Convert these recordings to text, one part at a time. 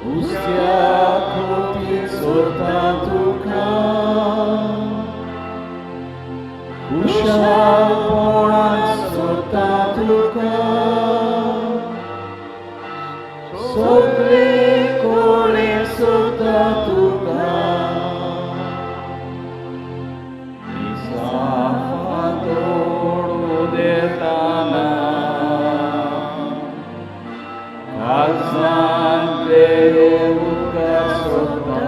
उस्त्या खोतीर सोदता तुका खुशालपणान सोदता तुका सगळे कोणे सोदता तुका फांतोड उदेताना काळजांतले उपकार सोदता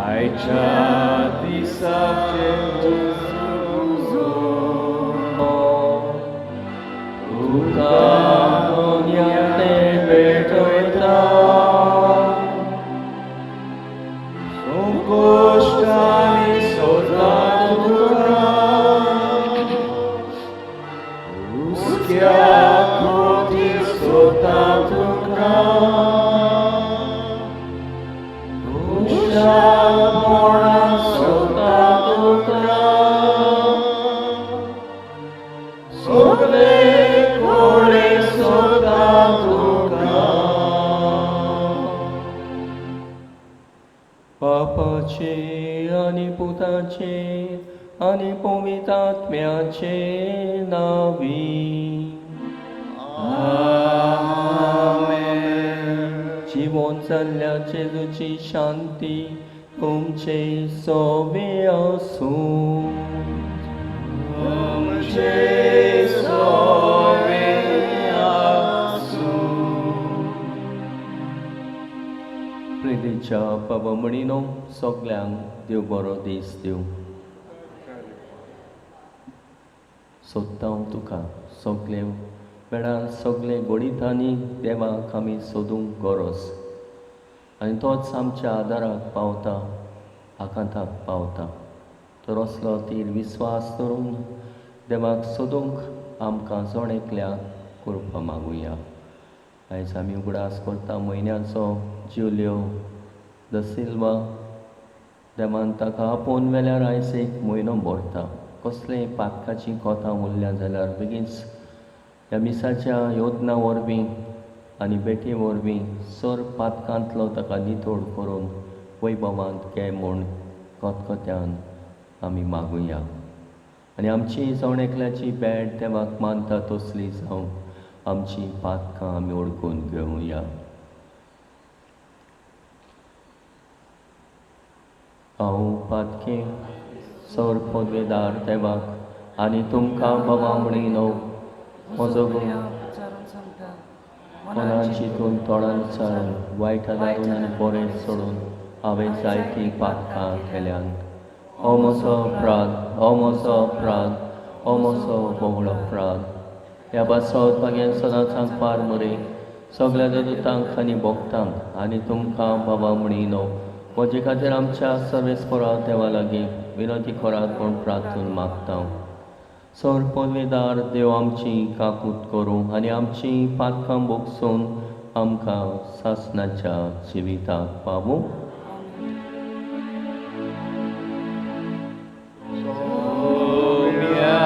आयच्या दिसाचे तुका मोन्याने भेटयता संकोश्टांनी सोदता तुका हुस्क्या खोतीर सोदता तुका खुशालपणान सोदता तुका सगळे कोणे सोदता तुका. बापाचे आनी पुताचे आनी पवित्र आत्म्याचे नावी. आमेन. जिवन जाल्ल्या जेजूची शांती तुमचे सोबे आसूं. तुमचे सोबे आसूं. प्रितीच्या बाबा म्हणिनो सगल्यांक देव बरो दीस दिवं. सोदता हांव तुका सगळे वेळार सगळे घडितांनी देवाक आमी सोदूंक गरज आनी तोच आमच्या आदाराक पावता, आकांताक पावता. तर असलो तीर विस्वास धरून देवाक सोदूंक आमकां जण एकल्याक कृपा मागुया. आयज आमी उगडास करता म्हयन्याचो ज्युलियो the Silva. देवान ताका आपोवन व्हेल्यार आयज एक म्हयनो भरता. कसलेय पातकाचीं कोतां उरल्या जाल्यार बेगीनच ह्या मिसाच्या योजना वरवीं आनी भेटी वरवीं सर पातकांतलो ताका नितळ करून वैभवांत घे म्हूण खतखत्यान आमी मागुया. आनी आमची जण एकल्याची भेट देवाक मानता तसली जावं. आमची पातकां आमी ओळखून घेवया. हांव पातके सर पदवेदार देवाक आनी तुमकां बाबा म्हणिनो म्हजो मनान चिंतून तोंडान चारून वायट आदारून आनी बरें सोडून हांवें जायतीं पातकां केल्यांत. हो म्हजो अपराध, हो म्हजो अपराध, हो म्हजो बोगळो अपराध. ह्या पासत मागीर सदांच सांगपार मरे सगळ्या दुतांक आनी भोगतांक आनी तुमकां बाबा म्हणिनो म्हजे खातीर आमच्या सर्वेस्परा देवा लागीं विनंती करात म्हूण प्रार्थून मागता. सर पदवेदार देव आमची काकूत करूं आनी आमची पातकां भोगसून आमकां सासणाच्या जिविताक पावूं. सोम्या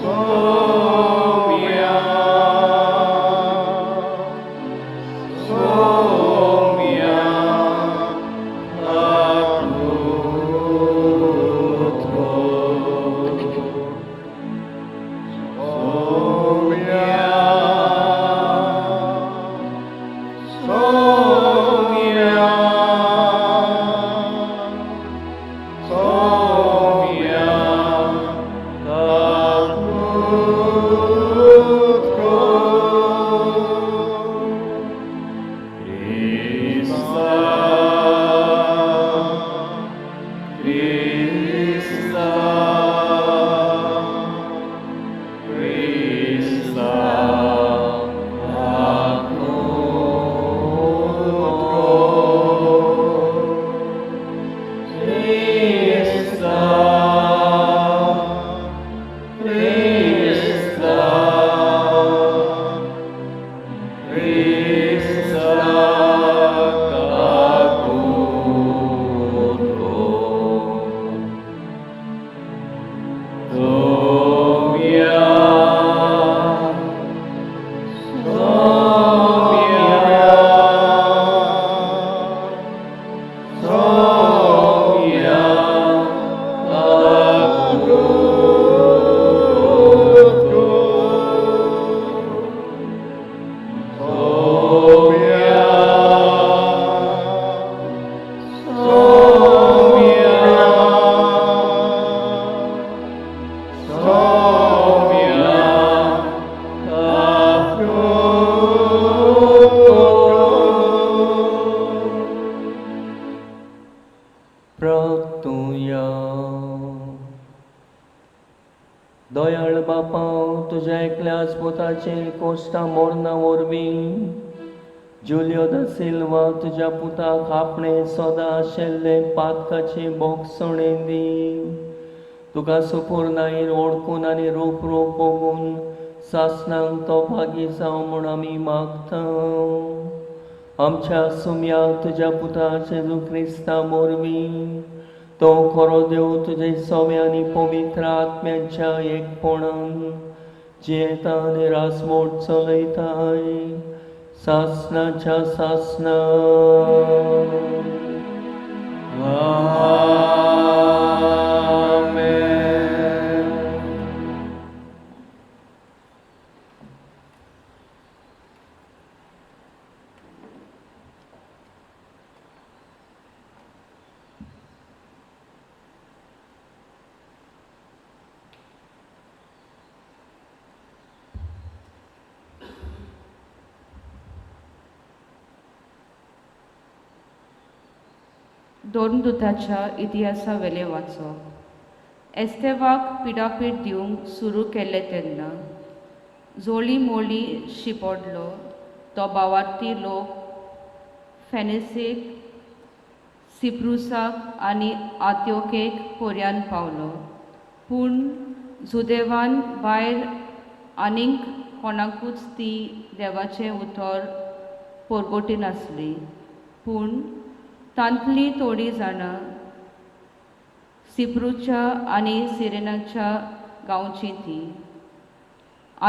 सोम्या सोम्या काकूत कर. सोम्या सोम्या तुज्या एकल्याच पुताचेर कोश्टा मोरना वरवीं जुलियो the Silva तुज्या पुताक आपणे सदां आशिल्ले पातकाचे भोगसणे दी. तुका सुपूर्णायेन ओळखून आनी रूप रूप भोगून सासणांक तो भागी जावं म्हूण आमी मागता. आमच्या सुम्या तुज्या पुता जेजू क्रिस्ता वरवीं तो खरो देव तुजे सव्या आनी पवित्र आत्म्याच्या एकपणान जियेता आनी रासवोट चलयताय सासणाच्या सासणा. आमेन. दोनदुताच्या इतिहासावेलें वाचप. एस्तेवाक पिडापीड दिवंक सुरू केलें तेन्ना जोळी मोळी शिंपडलो तो बावार्थी लोक फेनेसेक, सिप्रुसाक आनी आत्योकेक पर्यान पावलो. पूण जुदेवान भायर आनीक कोणाकूच ती देवाचें उतर परगटिनासली. पूण तांतलीं थोडीं जाणां सिप्रूच्या आनी सिरेनाच्या गांवचीं तीं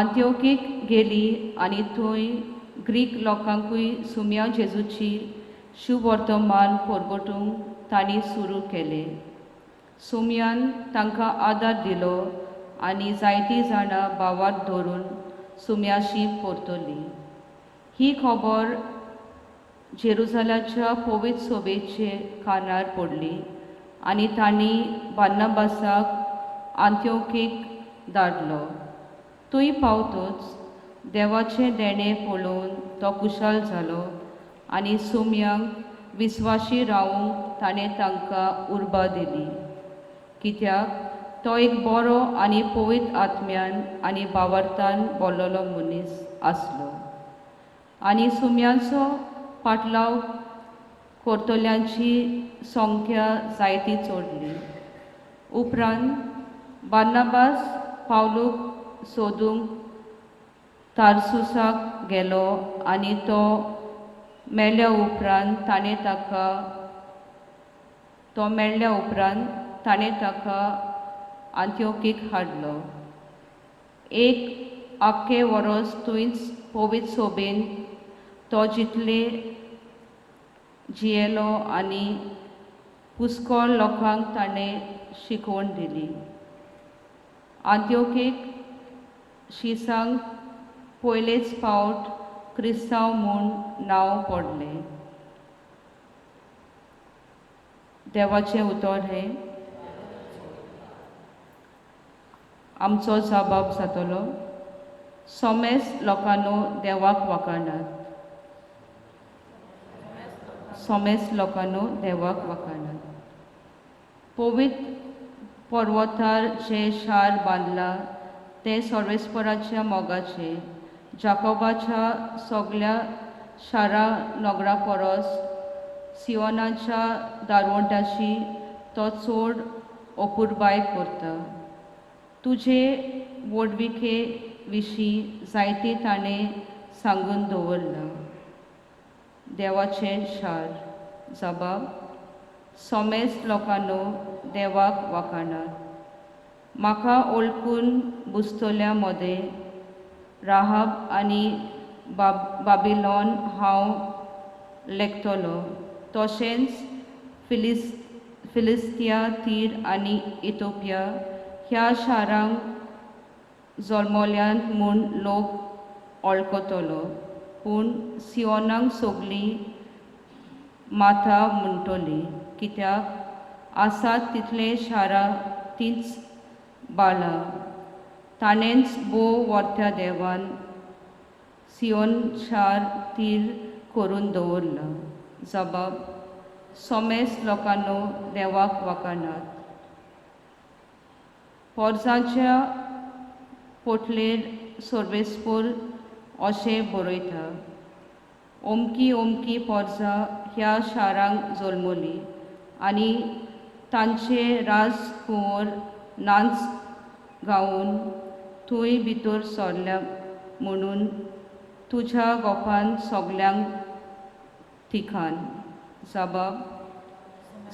आंत्योकीक गेली आनी थंय ग्रीक लोकांकूय सुम्या जेजूची शुवर्तमान परगटूंक तांणी सुरू केलें. सुम्यान तांकां आदार दिलो आनी जायतीं जाणां भावार्त धरून सुम्याशी परतली. ही खबर जेरुजालाच्या पवित्र सोबेचे कानार पडली आनी तांणी बार्नाबासाक आंत्योकीक धाडलो. थंय पावतच देवाचें देणें पळोवन तो खुशाल जालो आनी सुम्यांक विस्वाशी रावूंक ताणें तांकां उर्बा दिली, कित्याक तो एक बरो आनी पवित्र आत्म्यान आनी भावार्थान बोल्लोलो मनीस आसलो. आनी सुम्यांचो पाटलाव करतल्यांची संख्या जायती चडली. उपरांत बार्नाबास पावलूक सोदूंक तारसुसाक गेलो आनी तो मेल्या उपरांत ताणें ताका तो मेळ्ळ्या उपरांत ताणें ताका आंत्योकीक हाडलो. एक आख्खें वरोस थंयच पवित्र सोबेन तो जितले जियेलो आनी पुस्कोळ लोकांक ताणें शिकवण दिली. आंत्योकीक शिसांक पयलेच फावट क्रिस्तांव म्हूण नांव पडलें. देवाचें उतर हें. आमचो जबाब जातलो. सोमेस लोकांनो देवाक वाखाणात. सोमेस लोकांनो देवाक वाखाणात. पवित्र पर्वतार जें शार बांदलां तें सर्वेस्पराच्या मोगाचें. जाकोबाच्या सगल्या शारा नगरा परस सियोनाच्या दारवंटाशी तो चड अपुरबाय करता. तुजे व्हडविके विशीं जायतें ताणें सांगून दवरलां. देवाचें शार. जबाब. सोमेस लोकांनो देवाक वाखाणात. म्हाका वळखून बुजतल्या मदें राहाब आनी बाबिलोन हांव लेखतलो. तशेंच फिलिस्तिया, तीर आनी इथोपिया ह्या शारांक जल्मल्यात म्हूण लोक वळखतलो. पूण सियोनाक सगळीं माता म्हणटली, कित्याक आसात तितले शारां तींच बाळां. ताणेंच भोव वर्त्या देवान सियोन शार तीर करून दवरलां. जबाब. सोमेस लोकांनो देवाक वाखाणात. पोरसाच्या पोटलेर सर्वेस्पोर अशें बरयता. ओमकी ओमकी पोरसां ह्या शारांक जल्मली आनी तांचे राजकुंवर नाच गावन थंय भितर सरल्या म्हणून तुज्या गोपान सगल्यांक थिकान जबाब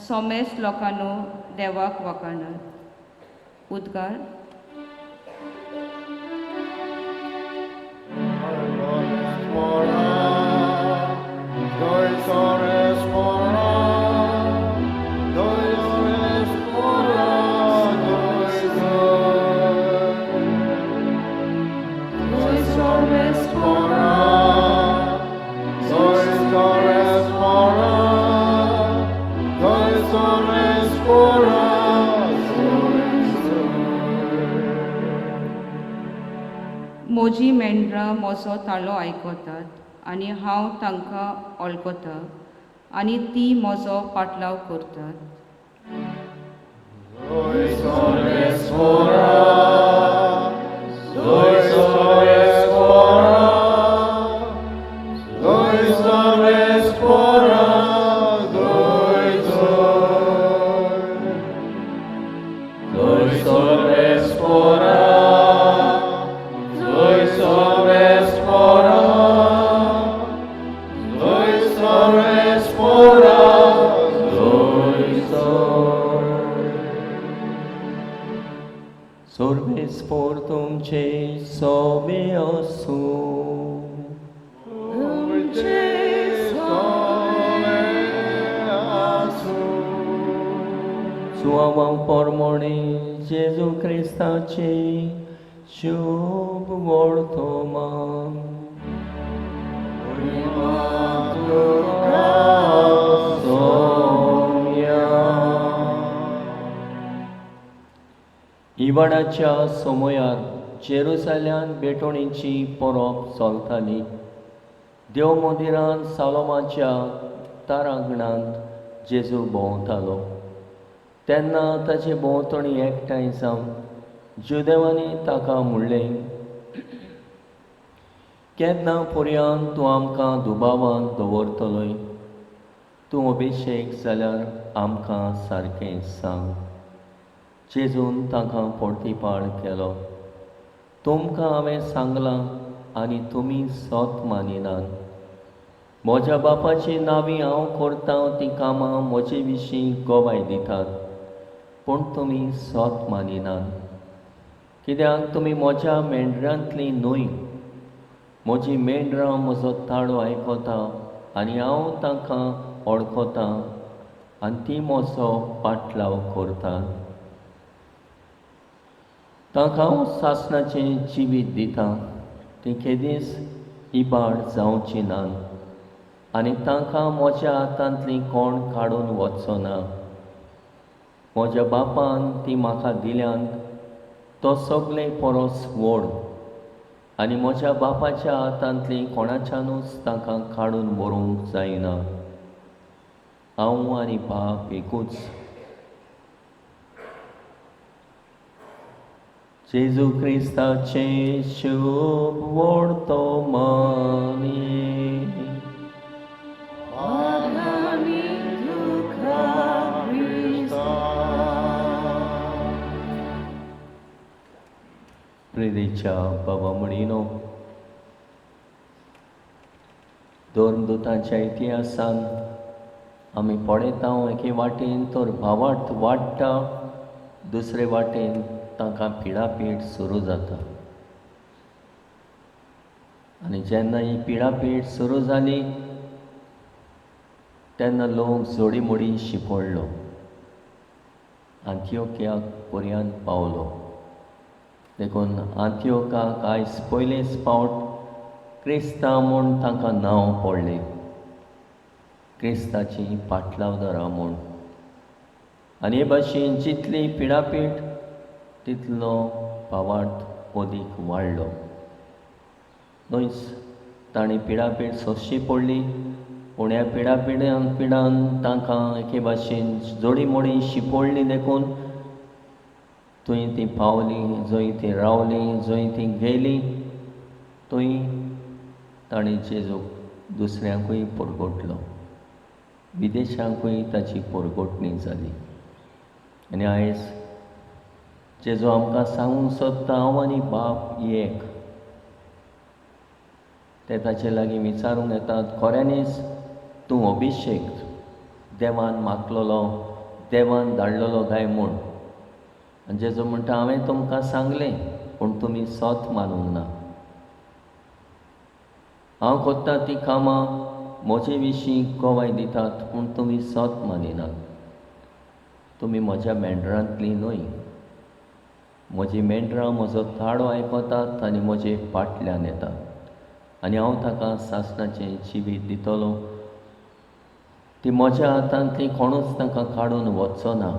सोमेस लोकांनो देवाक वाखाणत. उद्गार. म्हजी मेंढरां म्हजो ताळो आयकतात आनी हांव तांकां वळखतां आनी ती म्हजो पाटलाव करतात. सर्वेस्पोर तुमचे सोबे आसूं. सुवाव परमोणे जेजू क्रिस्ताचे शुभ वर्तमान. इवाडाच्या समयार जेरुसल्यान भेटवणीची परब चलताली. देव मंदिरान सालोमाच्या तारांगणांत जेजू भोंवतालो तेन्ना ताचे भोंवतणी एकठांय जावन जुदेवांनी ताका म्हणलें, केन्ना पर्यंत तूं आमकां दुबावान दवरतलोय? तूं अभिशेक जाल्यार आमकां सारकें सांग. जेजून तांकां पोर्तिपाळ केलो, तुमकां हांवें सांगलां आनी तुमी सत मानिनात. म्हज्या बापाची नांवी हांव करतां तीं कामां म्हजे विशीं गवाय दितात, पूण तुमी सत मानिनात. कित्याक तुमी म्हज्या मेंढरांतलीं न्हय. म्हजी मेंढरां म्हजो ताळो आयकता आनी हांव तांकां वळखतां आनी ती म्हजो पाटलाव करतात. तांकां हांव सासणाचें जिवीत दितां, तीं केदींच इबाड जावची नात आनी तांकां म्हज्या हातांतलीं कोण काडून वचचो ना. म्हज्या बापान ती म्हाका दिल्यान तो सगळे परस व्हड आनी म्हज्या बापाच्या हातांतलीं कोणाच्यानूच तांकां काडून व्हरूंक जायना. हांव आनी बाप एकूच. जेजू क्रिस्ताचें शुभ वर्तमान. प्रेरीच्या बाबा म्हणिनो, धर्मदूतांच्या इतिहासान आमी पळयता एके वाटेन तर भावार्थ वाडटा, दुसरे वाटेन तांकां पिडापीड सुरू जाता. आनी जेन्ना ही पिडापीड सुरू जाली तेन्ना लोक जोडीमोडी शिंपडलो, आंतियोकियाक पर्यंत पावलो. देखून आंतियोकाक आयज पयलेच फावट क्रिस्तांव म्हूण तांकां नांव पडलें, क्रिस्ताची पाटलावदारां म्हूण. आनी हे भाशेन जितली पिडापीड तितलो भावार्थ अदीक वाडलो. न्हयच तांणी पिडापीड सोंसची पडली, पूण ह्या पिडापिडान पिडान तांकां एके भाशेन जोडीमोडी शिंपडली. देखून थंय ती पावली, जंय ती रावली, जंय ती गेली, थंय ताणें जेजूक दुसऱ्यांकूय परगटलो, विदेशांकूय ताची परगटणी जाली. आनी आयज जेजू आमकां सांगूंक सोदता, हांव आनी बाप एक. ते ताचे लागीं विचारूंक येतात, खऱ्यांनीच तूं अभिशेक देवान मागलेलो, देवान धाडलेलो काय म्हूण? आनी जेजू म्हणटा, हांवें तुमकां सांगलें पूण तुमी सत मानूंक ना. हांव करता तीं कामां म्हजे विशीं गवाय दितात पूण तुमी सत मानिनात. तुमी म्हज्या मेंढरांतलीं न्हय. म्हजीं मेंढरां म्हजो ताळो आयकतात आनी म्हजे फाटल्यान येतात आनी हांव ताका सासणाचें जिवीत दितलो. ती म्हज्या हातांतली कोणूच तांकां काडून वचचो ना.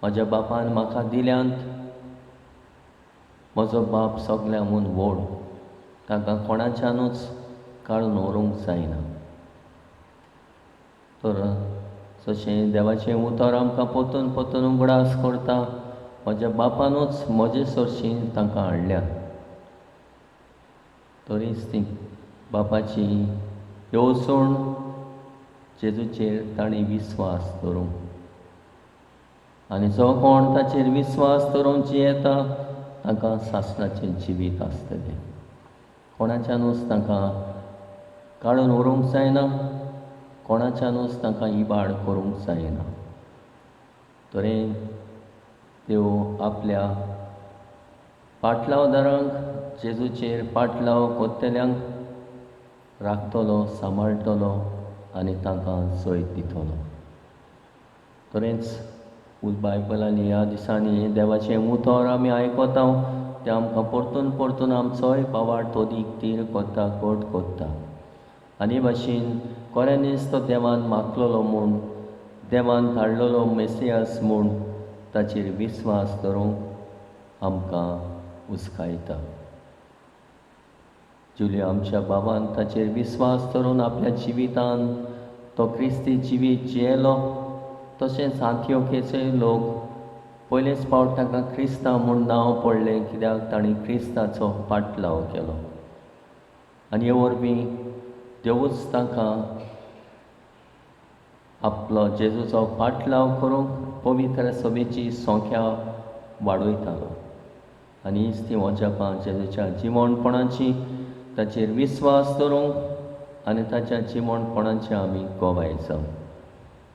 म्हज्या बापान म्हाका दिल्यांत, म्हजो बाप सगल्यां म्हूण व्हड, तांकां कोणाच्यानूच काडून व्हरूंक जायना. तर जशें देवाचें उतर आमकां परतून परतून उगडास करता, म्हज्या बापानूच म्हजे सरशीं तांकां हाडल्यात. तरीच ती बापाची येवजण जेजूचेर तांणी विस्वास दवरूंक, आनी जो कोण ताचेर विस्वास दवरून जियेता तांकां सासणाचें जिवीत आसतलें. कोणाच्यानूच तांकां काडून व्हरूंक जायना, कोणाच्यानूच तांकां इबाड करूंक जायना. तरी देव आपल्या पाटलावदारांक, जेजूचेर पाटलाव करतल्यांक राखतलो, सांबाळटलो आनी तांकां जैत दितलो. तरेंच बायबलांनी ह्या दिसांनी देवाचें उतर आमी आयकता, तें आमकां परतून परतून आमचोय पावाड तोदीक तीर करता, घट करता. आनी भाशेन खऱ्यांनीच तो देवान मागलेलो म्हूण, देवान धाडलेलो मेसियास म्हूण ताचेर विस्वास दवरूंक आमकां उस्कायता. जुलियो आमच्या बाबान ताचेर विस्वास दवरून आपल्या जिवितान तो क्रिस्ती जिवीत जियेलो. तशेंच आंतिओखेचे लोक पयलेच फावट तांकां क्रिस्तांव म्हूण नांव पडलें, कित्याक तांणी क्रिस्ताचो पाटलाव केलो. आनी हे वरवीं देवूच तांकां आपलो जेजूचो पाटलाव करूंक पवित्र सभेची संख्या वाडयतालो. आनी हीच ती वजापां जेजूच्या जिवणपणाची, ताचेर विस्वास दवरूंक आनी ताच्या जिवणपणाची आमी गवाय जावं.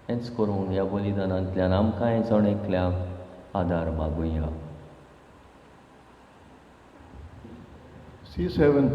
हेंच करून ह्या बलिदानांतल्यान आमकांय जण एकल्याक आदार मागुया. C7.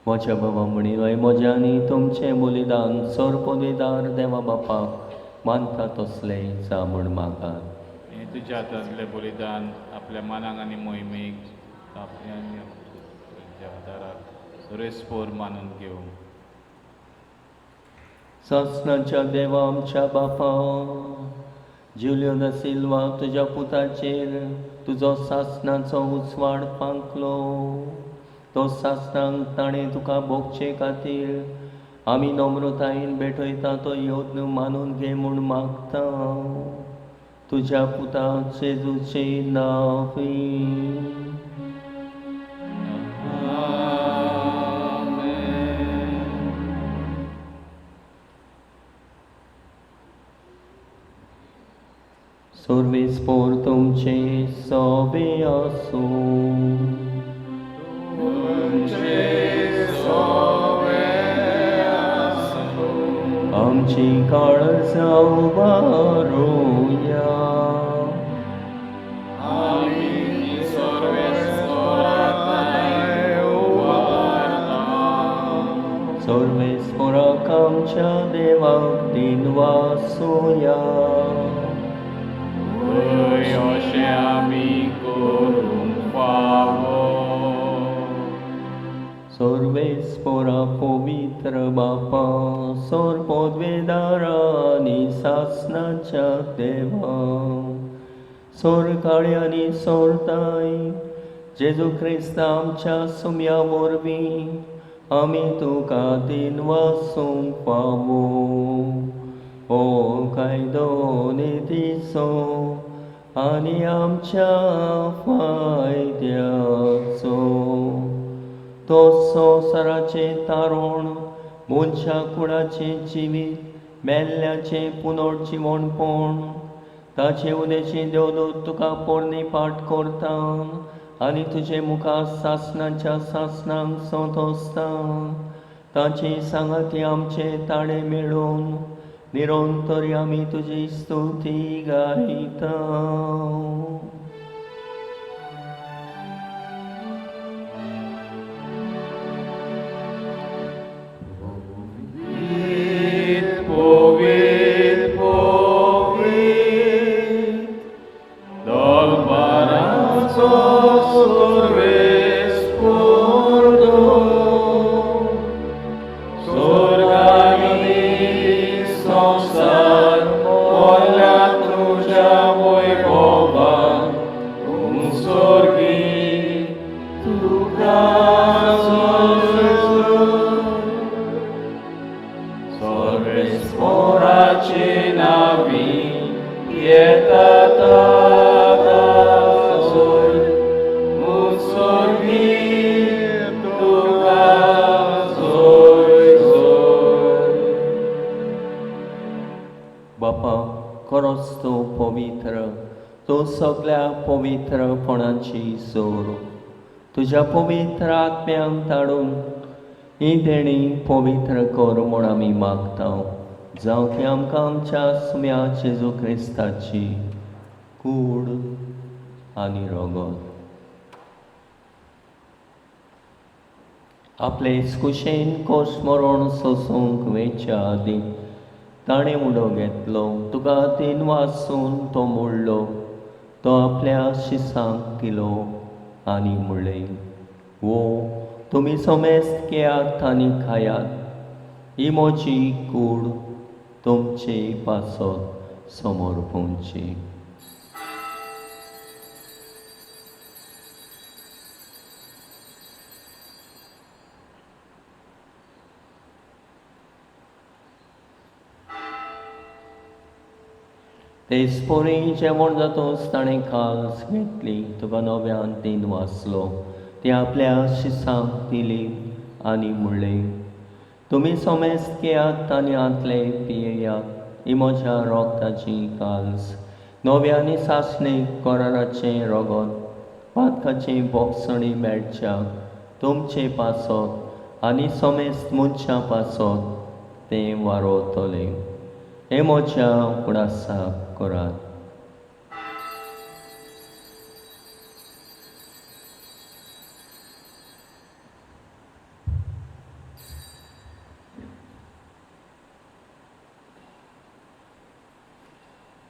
म्हज्या बाबा म्हणिल्लो म्हज्या आनी तुमचें बलिदान सोर पदवीदार देवा बापाक मानता तसलें जा म्हूण मागात. हें तुज्या हातांतलें बलिदान आपल्या मानाक आनी मोहिमेक आपल्या आनी तुज्या आदाराक सुरेस्पोर मानून घेवं. सासणाच्या देवा आमच्या बापा, जुलियो दा सिल्वा तुज्या पुताचेर तुजो सासणाचो उजवाड फांकलो. तो सासणाक ताणें तुका भोगचे खातीर आमी नम्रतायेन भेटयता तो यत्न मानून घे म्हूण मागता. तुज्या पुता जेजूचे नांवी. सर्वेस्पोर तुमचे सोबे आसूं. आमची काळजां उबारुया. सर्वेस्पोराक आमच्या देवाक दिनवासुया. अशें आमी करूंक फावो. सर्वेस्पोरा पवित्र बापा, सोर पदवेदारा आनी सासणाच्या देवा, सोर काळे आनी सोरताय जेजू क्रिस्त आमच्या सुम्या वरवीं आमी तुका दिनवासूंक फावो. हो कायदो नितीचो आनी आमच्या फायद्याचो. तो संवसाराचें तारण, मनशा कुळाचें जिवीत, मेल्ल्याचें पुनर्जिवणपण, ताचे उदेचें देवदूत तुका पोरणी पाठ करता आनी तुजे मुखार सासणाच्या सासणांक संतोसता. ताचे सांगाती आमचे ताळे मेळून निरंतर आमी तुजी स्तुती गायता. पोवीत पोवीत दलबाराचो सुरवेस्पोर तूं, स्वर्गानी संवसार मोडल्या तुज्या वैभवान, उत्सर्गी तुका सर्वेस्पोराचे नावी येता ताजोय, उत्सर्गी तुका जोय जोय. बापा, खरोच तूं पवित्र, तूं सगळ्या पवित्रपणाची जोर. तुज्या पवित्र आत्म्यांक धाडून ही देणी पवित्र कर म्हूण आमी मागता, जावं ती आमकां आमच्या सुम्या जेजू क्रिस्ताची कूड आनी रगत. आपले कुशेन कोश मरण सोसूंक वेच्या आदीं ताणें उडो घेतलो, तुका तीन वासून तो मोडलो. तो आपल्या शिसांक दिलो आनी म्हणलें, वो तुमी समेस्त घेयात आनी खायात, ही म्हजी कूड तुमचे पासत समर्पणची. तेच परी जेवण जातूच ताणें काल्स घेतली, तुका नव्यान तीन वाचलो, ती आपल्या शिसांक दिली आनी म्हणलें, तुमी समेस्त घेयात आनी हांतले पियेयात, ही म्हज्या रोगताची काल्स, नव्या आनी सासणीक कराराचें रगत, पातकाचें बोगसणी मेळच्याक तुमचे पासत आनी समेस्त मनशां पासत तें वारोवतलें. हें म्हज्या उगडासाक करात.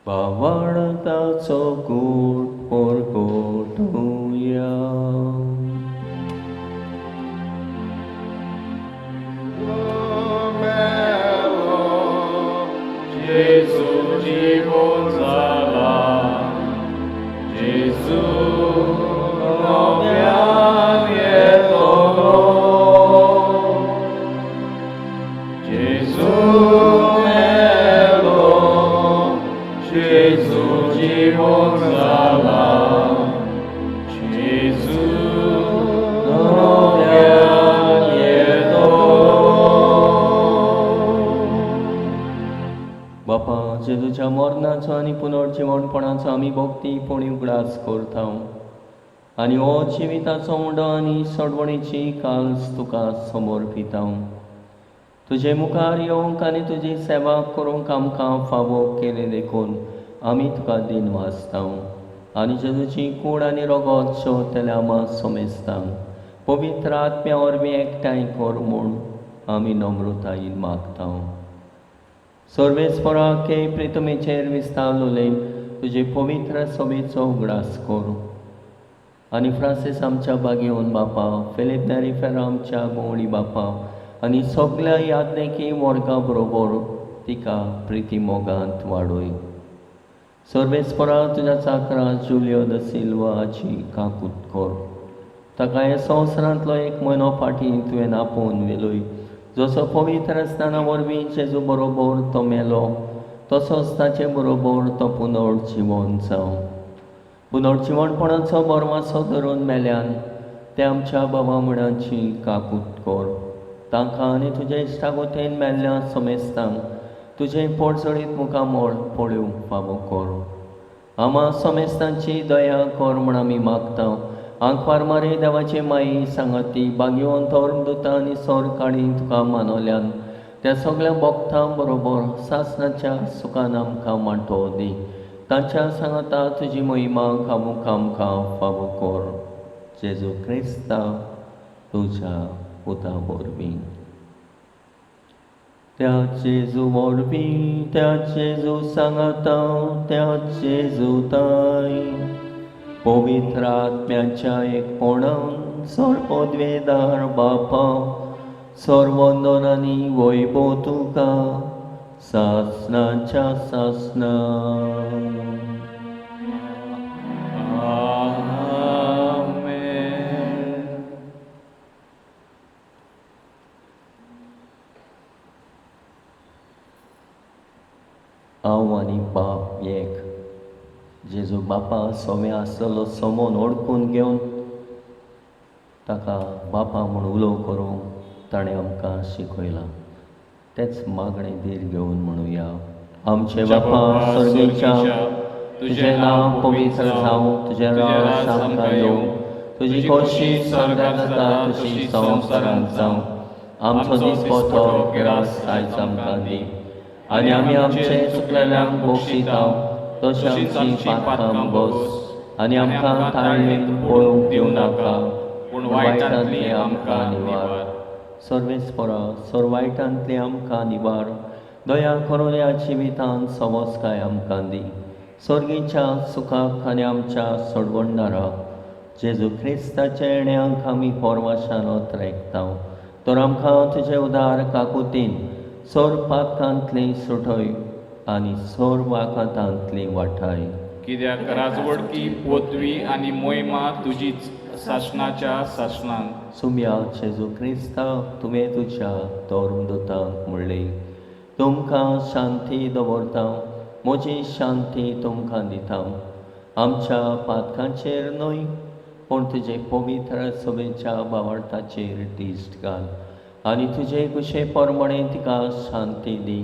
भावार्थाचो गूट परगटुया. जेजू जिवोन जाला, जेजू नव्यान येतलो, जेजू मेलो, जेजू जिवोन जाला, जेजू नव्यान येतलो. बापा, जेजूच्या मरणाचो आनी पुनर्जिवणपणाचो आमी भक्ती पुणी उगडास करता आनी हो जिविताचो उंडो आनी सोडवणीची काल्स तुका समर्पिता. तुजे मुखार येवंक आनी तुजी सेवा करूंक आमकां फावो केले देखून आमी तुका दिनवासता आनी जेजूची कूड आनी रगत शेवतल्या आमा समेस्तांक पवित्र आत्म्या वरवीं एकठांय कर म्हूण आमी नम्रतायेन मागता. सर्वेस्पराक प्रितमेचेर विस्तारलोले तुजे पवित्र सभेचो उगडास कर आनी फ्रांसीस आमच्या बागेवन बापा, फिलीप नेरी फेर्रा आमच्या गवळी बापा आनी सगल्या यादनेकी वर्गा बरोबर तिका प्रिती मोगांत वाडय. सर्वेस्परा तुज्या चाकरा जुलियो the Silva हाची काकूत कर. ताका हे संवसारांतलो एक म्हयनो फाटीं तुवें आपोवन व्हेलोय. जसो पवित्र स्नाना वरवीं जेजू बरोबर तो मेलो तसोच ताचे बरोबर तो पुनर्जिवन जावं. पुनर्जिवणपणाचो बरवासो धरून मेल्यान ते आमच्या बाबा म्हणाची काकूत कर. तांकां आनी तुज्या इश्टागोतेन मेल्ल्या समेस्तांक तुजें पोटजळीत मुखामळ पळोवंक फावो कर. आमा समेस्तांची दया कर म्हूण आमी मागता. आंकवार मारे देवाचे माई सांगाती बागेवन धर्मदुतां आनी सोरकाडी तुका मानवल्यान त्या सगळ्या भक्तां बरोबर सासणाच्या सुखान आमकां मांटो दी. तांच्या सांगाता तुजी महिमा गावूंक आमकां फावो कर. जेजू क्रिस्ता तुज्या पुता वरवीं. त्या जेजू वरवीं, त्या जेजू सांगाता, त्या जेजू ताय पवित्र आत्म्याच्या एकपणान सर्वद्वेदार बापा सर्वंदन आनी वैभव तुका सासणाच्या सासणा. आमेन. हांव आनी बाप एक. जेजू बापा सोमे आसलो समोन ओडकून घेवन ताका बापा म्हूण उलोव करूंक ताणें आमकां शिकयलां. तेच मागणें धीर घेवन म्हणुया. आमचे बापा सर्गेच्या, तुजें नांव पवित्र जावं, तुजें राज आमकां येवं, तुजी खोशी स्वर्गांत जाता तशी संवसारांत जावं. आमचो दिसपटो ग्रास आयज आमकां दी आनी आमी आमचे चुकलेल्यांक बक्षिता तशी आमची पातकां बस आनी आमकां ताळमेक पळोवंक दिवं नाका, पूण वायटांतली आमकां निवार. सर्वेस्परा सर वायटांतली आमकां निवार. दया करून ह्या जिवितांत सवसकाय आमकां दी. सर्गीच्या सुखाक आनी आमच्या सोडवणदाराक जेजू क्रिस्ताच्या येण्याक आमी पोरवाशान रेखता. तर आमकां तुजे उदार काकुतीन सोर पातकांतली सुटय आनी सोर वाकातांतली वाठाय. कित्याक राजवडकी पोतवी आनी मोहिमा तुजीच सासणाच्या सासणान. सुम्या जेजू क्रिस्ता, तुवें तुज्या धर्मदुतांक म्हणलें, तुमकां शांती दवरता, म्हजी शांती तुमकां दिता. आमच्या पातकांचेर न्हय पूण तुजे पवित्र सभेच्या भावार्थाचेर दिश्ट घाल आनी तुजे कुशे प्रमाणे तिका शांती दी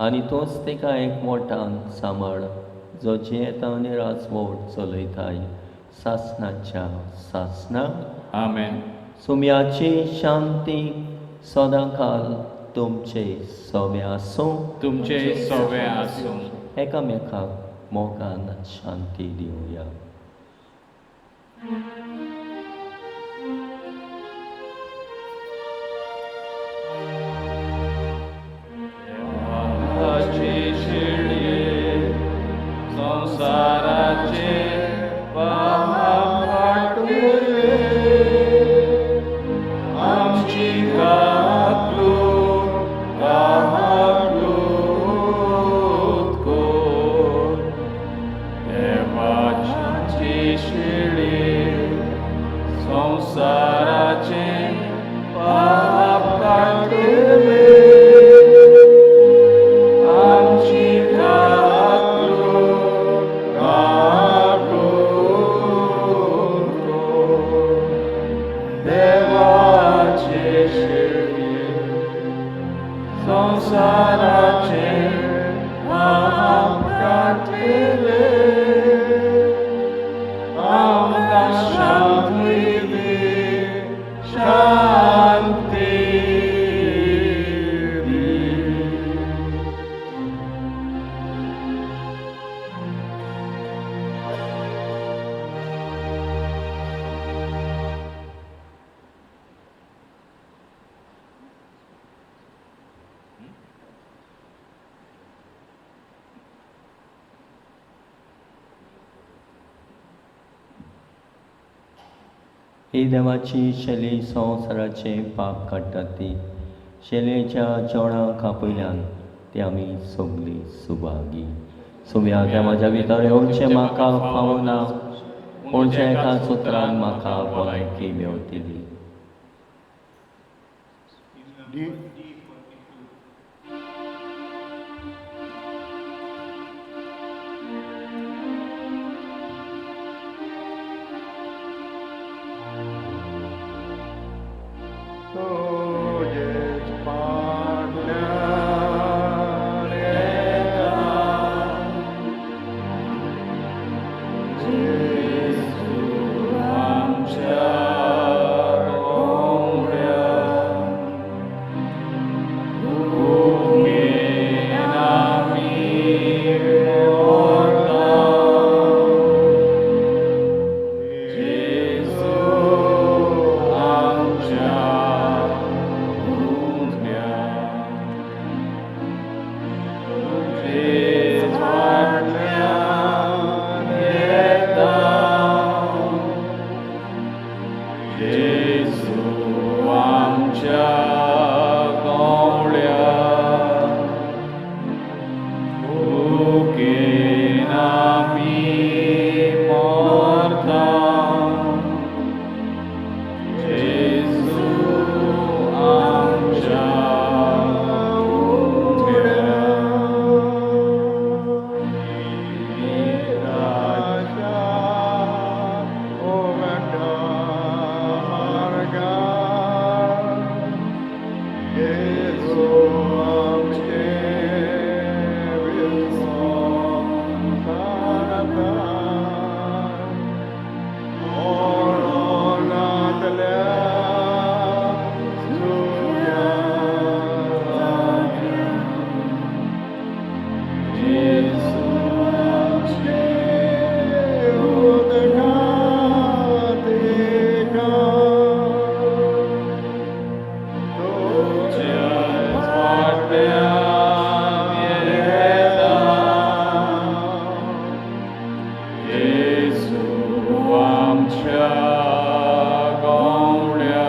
आनी तूंच तिका एकमोठान सांबाळ, जो जियेता आनी राजवट चलयताय सासणाच्या सासणा. आमेन. सुम्याची शांती सदांकाल तुमचे सवे आसूं. तुमचे सवे आसूं. एकामेकाक मोगान शांती दिवया. देवाची शिळये संवसाराचे पाप काडटले, आमकां शांती दी, शांती दी. ही देवाची शैली संवसाराचें पाप काडटा ती शैलेच्या जेवणाक आपयल्यान ती आमी सगळीं सुभागी. सुम्या देवाच्या भितर येवचें म्हाका फावना, पूण ज्या एका सुत्रान म्हाका भलायकी मेवतली. तुजेच फाटल्यान येता, जेजू आमच्या गवळ्या, भुकेन आमी मरता, जेजू आमच्या उंड्या, तुजेच फाटल्यान येता, जेजू आमच्या गवळ्या, भुकेन आमी मरता, जेजू आमच्या उंड्या. निराशा उगडा मार्गार, जेजू आमचे विस्वासार, मरणांतल्या सुख्या जाग्यार, जेजू आमचे उदकांत, तुज्याच फाटल्यान येता, जेजू आमच्या गवळ्या,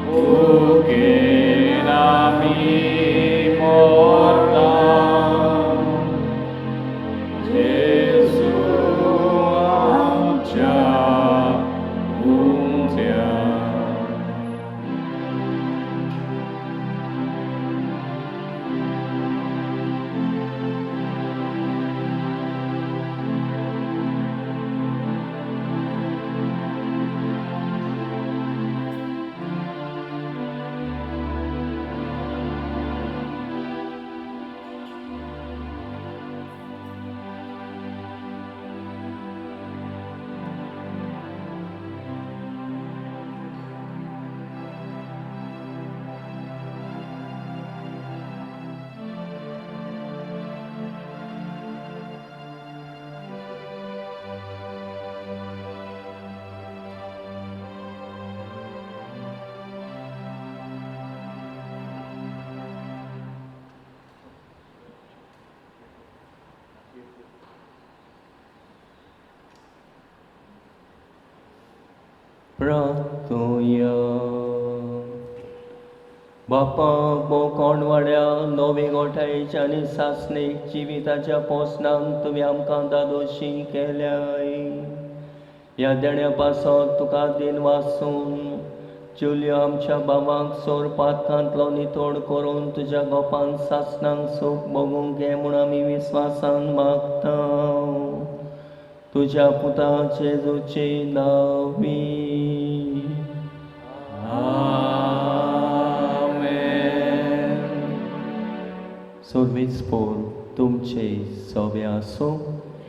भुकेन आमी मरता, जेजू आमच्या उंड्या. प्रार्थुया. बापा कोणवाड्या नवे गोठायेच्या आनी सासणीक जिविताच्या पोसणान तुवें आमकां दादोशी केल्याय. ह्या देण्या पासत तुका दिन वासून चलयो आमच्या बाबाक सोर पातकांतलो नितोड करून तुज्या गोपान सासणांक सूख भोगूंक घे म्हूण आमी विस्वासान मागता. तुज्या पुता जेजूचे नांवी. आमेन. सर्वीस पोर तुमचे सोवे आसूं.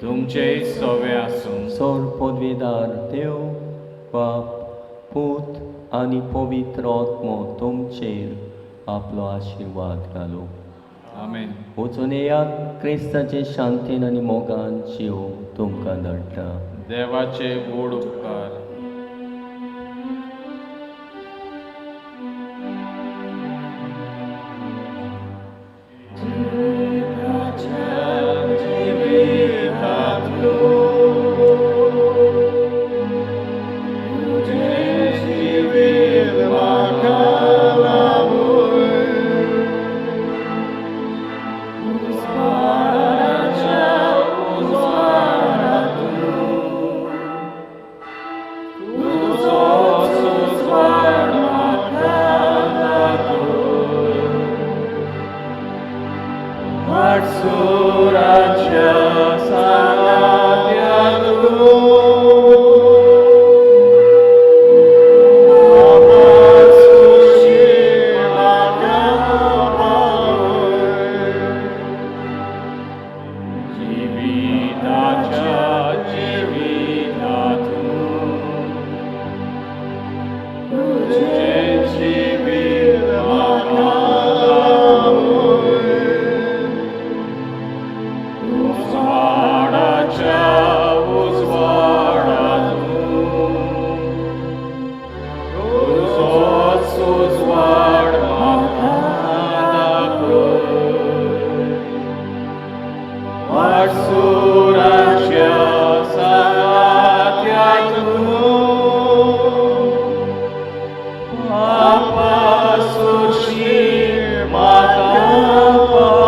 तुमचेय सोवे आसूं. सोर पदवेदार देव बाप पूत आनी पवित्र आत्मो तुमचेर आपलो आशिर्वाद घालूं. आमेन. वचून येयात, क्रिस्ताचे शांतीन आनी मोगान जीव तुमकां धाडटा. देवाचे व्हड उपकार. जिविताच्या जिवितातूं तुजें जिवीत म्हाका दाखय. उजवाडाच्या उजवाडातूं तुजोच उजवाड म्हाका दाखय. वाटसुराच्या सांगात्यातूं पापासुशी म्हाका पावय.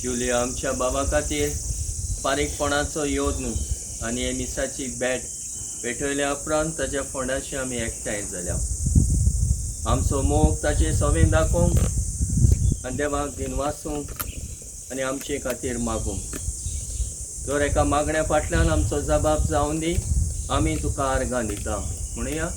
जुलिया आमच्या बाबा खातीर फारीकपणाचो योद्न आनी हे मिसाची भेट पेटयल्या उपरांत ताच्या फोंडाशी आमी एकठांय जाल्या. आमचो मोग ताचे सवें दाखोवंक आनी देवाक दिनवासूंक आनी आमचे खातीर मागूंक. दर एका मागण्या फाटल्यान आमचो जबाब जावन दी. आमी तुका आर्गां दिता म्हणया.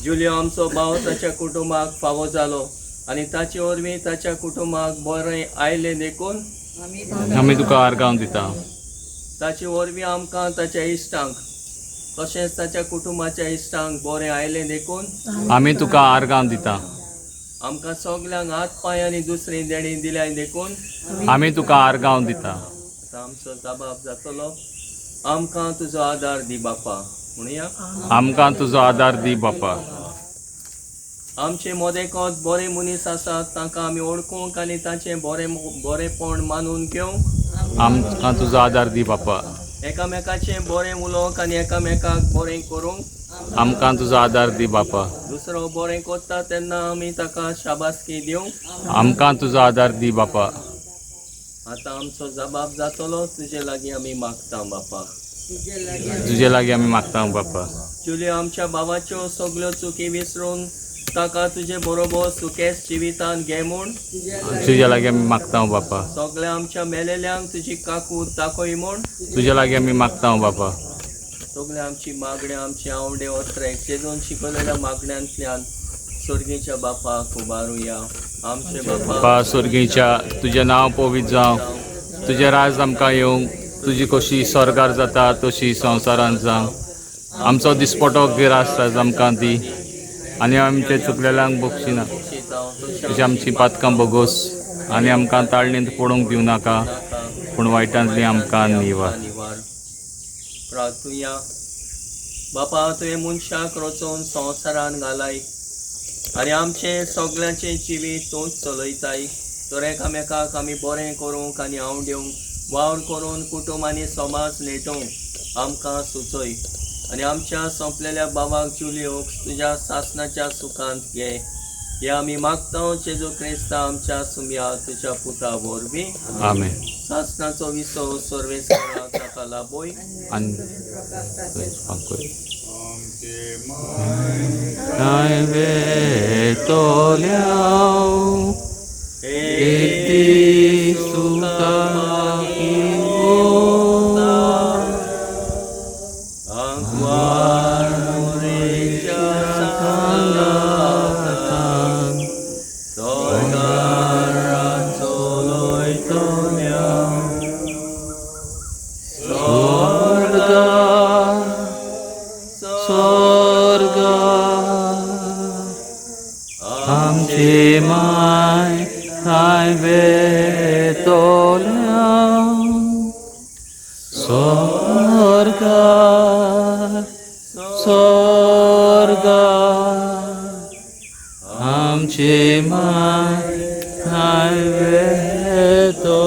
जुलियो आमचो भाव ताच्या कुटुंबाक फावो जालो आनी ताचे वरवीं ताच्या कुटुंबाक बरें आयलें देखून आमी तुका आर्गां दिता. ताचे वरवीं आमकां ताच्या इश्टांक तशेंच ताच्या कुटुंबाच्या इश्टांक बरें आयलें देखून आमी तुका आर्गां दिता. आमकां सगल्यांक हात पांय आनी दुसरी देणी दिल्या देखून आमी तुका आर्गां दिता. आतां आमचो जबाब जातलो. आमकां तुजो आदार दी बापा. म्हणुया, आमकां तुजो आदार दी बापा. आमचे मोदेकोत बरे मनीस आसात तांकां आमी ओळखूंक आनी तांचें बरें बरेंपण मानून घेवंक आमकां तुजो आदार दी बापा. एकामेकाचें बरें उलोवंक आनी एकामेकाक बरें करूंक आमकां तुजो आदार दी बापा. दुसरो बरें करता तेन्ना आमी ताका शाबासकी दिवंक आमकां तुजो आदार दी बापा. आतां आमचो जबाब जातलो तुजे लागीं आमी मागता बापा. तुजे लागीं आमी मागता बापा. जुलियो आमच्या बाबाच्यो सगल्यो चुकी विसरून ताका तुजे बरोबर सुकेस जिवितान घे म्हूण तुजे लागीं आमी मागता बापा. सगळ्या आमच्या मेलेल्यांक तुजी काकूत दाखय म्हूण तुजे लागीं आमी मागता बापा. सगळ्या आमची मागण्या आमचे आवडे ओत्रेक जेजून शिकवलेल्या मागण्यांतल्यान स्वर्गीच्या बापाक उबारुया. आमचे बापा बापा स्वर्गीच्या, तुजें नांव पवित्र जावं, तुजें राज आमकां येवंक, तुजी कशी स्वर्गार जाता तशी संवसारांत जावं. आमचो दिसपटो गिरास आज आमकां दी आनी आमचे चुकलेल्यांक बक्षिना, तशी आमची पातकां बोगोस आनी आमकां ताळणींत पडूंक दिवं नाका, पूण वायटांतली आमकां निवार. प्रार्थुया. बापा तुवें मनशाक रचोवन संवसारान घालाय आनी आमचें सगल्यांचें जिवीत तूंच चलयताय. तर एकामेकाक आमी बरें करूंक आनी हांव दिवंक वावर करून कुटूंब आनी समाज नेटोवंक आमकां सुचय आनी आमच्या सोंपलेल्या बाबाक जुलियोक तुज्या सासनाच्या सुखांत घे. हे आमी मागता जेजू क्रिस्ता आमच्या सुमया तुज्या पुता वरवीं. आमेन. सासनाचो विसव सर्वेस्परा ताका लाभोय. आनी वेतोल्या एक दीस तुका आमची माय थांय वेतोल्या स्वर्गार स्वर्गार आमची माय थांय वेतोल्या.